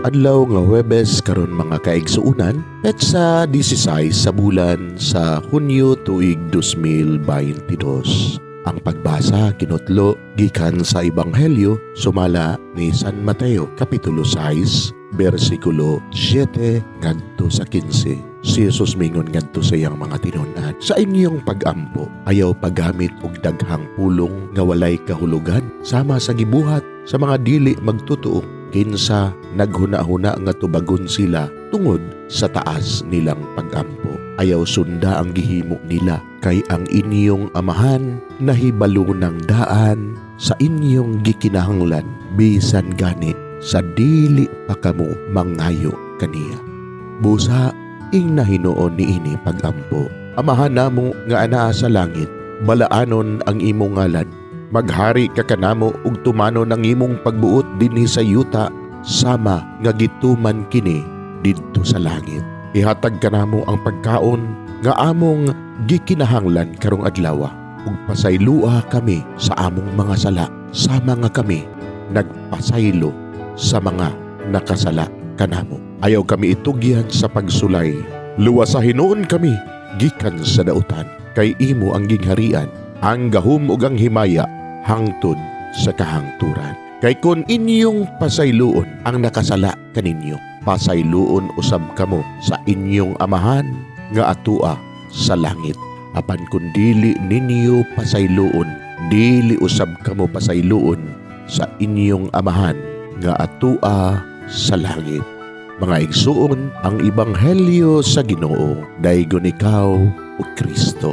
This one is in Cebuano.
Adlaw nga Huwebes karon, mga kaigsuonan, petsa 16 sa bulan sa Hunyo, tuig 2022. Ang pagbasa kinutlo gikan sa Ebanghelyo sumala ni San Mateo, kapitulo 6, bersikulo 7 ngadto sa 15. Si Jesus mingon ngadto sa iyang mga tinun-an, "Sa inyong pagampo, ayaw paggamit og daghang pulong nga walay kahulugan sama sa gibuhat sa mga dili magtotoo, kinsa naghuna-huna nga tubagon sila tungod sa taas nilang pagampo. Ayaw sunda ang gihimo nila, kay ang inyong Amahan nahibalo ng daan sa inyong gikinahanglan bisan gani sa dili pa kamo mangayo kaniya." Busa ingna hinuon niini pagampo. Amahan namo nga anaa sa langit, balaanon ang imong ngalan. Maghari ka kanamo ug tumanon ang imong pagbuot dinhi sa yuta sama nga gituman kini didto sa langit. Ihatag kanamo ang pagkaon nga among gikinahanglan karong adlaw ug pasaylua kami sa among mga sala sama nga kami nagpasaylo sa mga nakasala kanamo. Ayaw kami itugyan sa pagsulay. Luwasa hinuon kami gikan sa dautan, kay imo ang gingharian, ang gahom ug ang himaya hangtod sa kahangturan. Kay kon inyong pasayloon ang nakasala kaninyo, pasayloon usab kamo sa inyong Amahan nga atua sa langit. Apan kun dili ninyo pasayloon, dili usab kamo pasayloon sa inyong Amahan nga atua sa langit. Mga igsuon, ang Ebanghelyo sa Ginoo. Daygon ikaw, o Kristo.